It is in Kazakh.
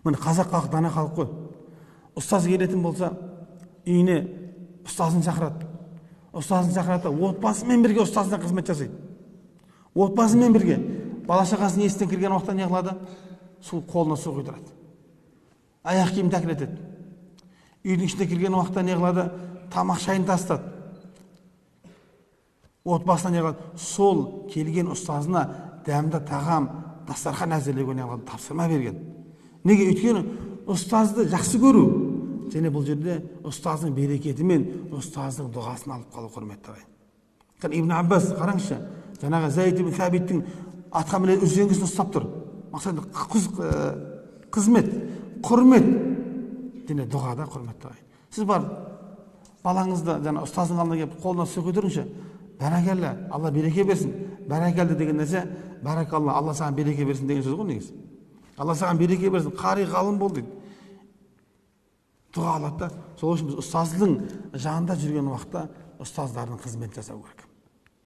Міне, қазақ халық дана халық қой. Ұстаз келетін болса, үйіне ұстазын шақырады. Ұстазын шақырады, отбасымен бірге ұстазына қызмет жасайды. Отбасымен бірге бала шағасын есіктен кірген уақытта не қылады? Су, қолына су құйдырады. Аяқ киім тәкілетеді. Үйдің ішіне кірген уақытта не қылады? Тамақ шайын тастады. Отбасына не қылады? Сол келген ұстазына дәмді тағам, дастархан әзірлеуге не қылады? Тапсырма берген. Неге? Өйткені ұстазды жақсы көру және бұл жерде ұстаздың берекетімен ұстаздың дұғасын алып қалу, құрметті ағайын. Ибн Аббас, қараңызшы, жаңағы Зайд ибн Сәбиттің атқа мінетін үзеңгісін ұстап тұр. Мақсаты қызмет, құрмет және дұғада, құрметті ағайын. Сіз барып балаңызды жаңа ұстаздың алдына келіп қолына су құйдырыңызшы, бәрекелді, Алла береке берсін. Бәрекелді деген нәрсе, бәрекалла, Алла саған береке берсін деген сөз ғой негізі. Алла саған береке берсін, қари ғалым бол дейді. Дұға алады да. Сол үшін біз ұстаздың жанында жүрген уақытта ұстаздардың қызметін жасау керек.